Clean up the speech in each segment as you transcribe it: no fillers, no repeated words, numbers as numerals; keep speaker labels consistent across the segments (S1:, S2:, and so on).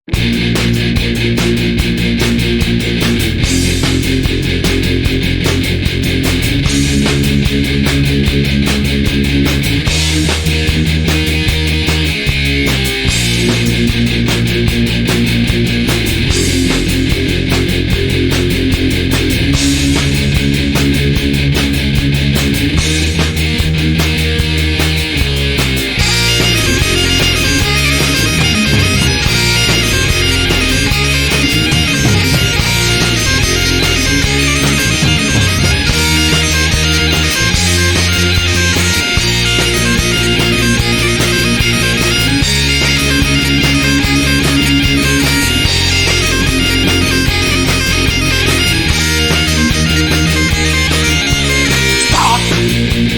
S1: Stad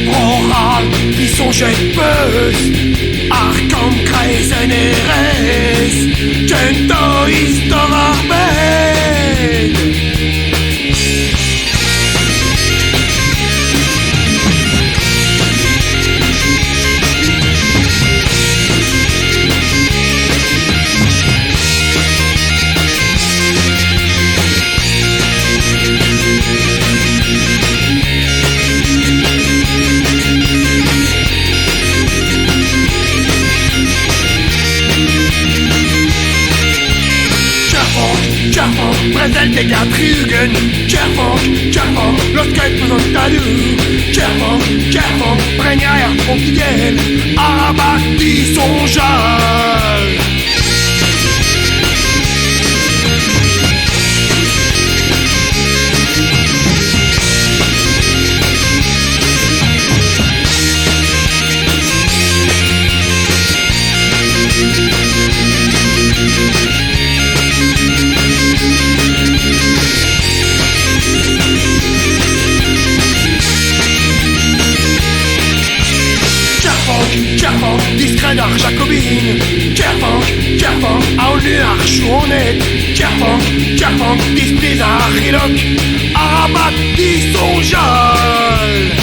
S1: Bro-C'hall, disoñjet peus Ar kamm-kreizennerezh Kentañ istor ar bed. Kervank, Kervank, brezel dek ha 60. Kervank, Kervank, losket peus an tadoù. Kervank, Kervank, breinañ ar tronkiell. Arabat disoñjal. Kervank, Kervank, diskred ar Jakobin. Kervank, Kervank, aolu ar Chouaned. Kervank, Kervank, dispriz ar Rilok. Arabat disoñjal.